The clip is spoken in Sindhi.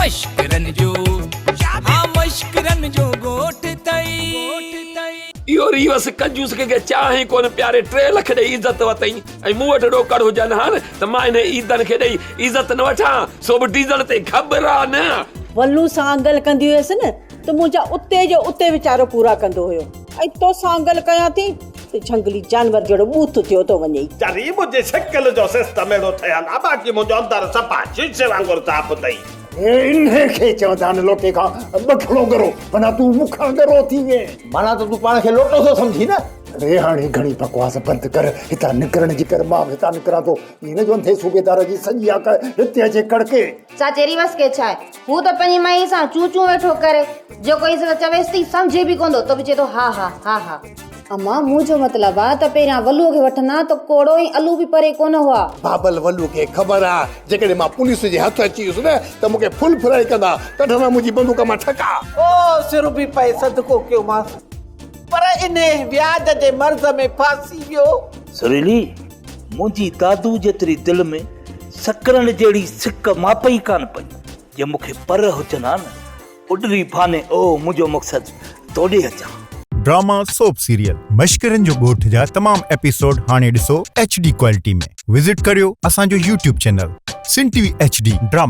مشڪرن جو ها مشڪرن جو ڳوٺ ٿئي. اهو ريوس ڪنجوس ڪنهن کي چانهه ئي ڪونه پياري ٽي لک ڏئي عزت وتئين ۽ مون وٽ ڏوڪڙ هجن ها نه ته مان انهي عيدن کي ڏئي عزت نه وٺان ها سو به ڊيزل تي گهٻرا نه. ولو سان ڳل ڪندي هيس نه ته منهنجا اتي جو اتي ويچارو پورا ڪندو هيو ۽ توسان ڳل ڪيان ٿي ته جهنگلي جانور جهڙو ٻوٿ ٿيو ٿو وڃئي. چري منهنجي شڪل جو سسٽم اهڙو ٺهيل آ باقي منهنجو اندر صفا شيشي وانگر صاف اٿئي. انهيء کي چوندا آهن لوٽي کان ٻگهڙو ڳرو، معنيٰ تون مون کان ڳرو ٿي وئين. معنيٰ ته تون پاڻ کي لوٽو ٿو سمجهين نه. اڙي هاڻي گهڻي بڪواس بند ڪر، هتان نڪرڻ جي ڪر، مان به هتان نڪران ٿو. ائين نه جو انڌي صوبيدار جي سڄي آڪ هتي اچي ڪڙڪي. چاچي ريوس کي ڇا آهي، هو ته پنهنجي مائيء سان چون چون ويٺو ڪري. جيڪو عيسيٰ ته چويس ٿي، سمجهي به ڪونه ٿو، ته به چئي ٿو ها ها، ها ها. اما، منهنجو مطلب آ ته پهريان ولوء کي وٺندا ته ڪوڙو ۽ الو به پري ڪونه هئا. بابل ولوء کي خبر آ، جيڪڏهن مان پوليس جي هٿ اچي ويس نه ته مون کي ڦل فرائي ڪندا، ڪڍندا منهنجي بندوق مان ٺڪا. او سر به پئي صدقو ڪيومانس، پر انهيء وياج جي مرض ۾ ڦاسي ويو. سريلي، منهنجي دادو جيتري دل ۾ سڪرنڊ جهڙي سڪ ماپ ئي ڪانه پئي. جي مون کي پر هجن ها نه، اڏري ڦاني او منهنجو مقصد توڏي اچان. ڊراما سوپ سيريل مشڪرن جو ڳوٺ جا تمام ايپيسوڊ هاڻي ڏسو ايڇ ڊي ڪوالٽي ۾ وزٽ ڪريو اسان جو YouTube channel Sindh T V H D drama.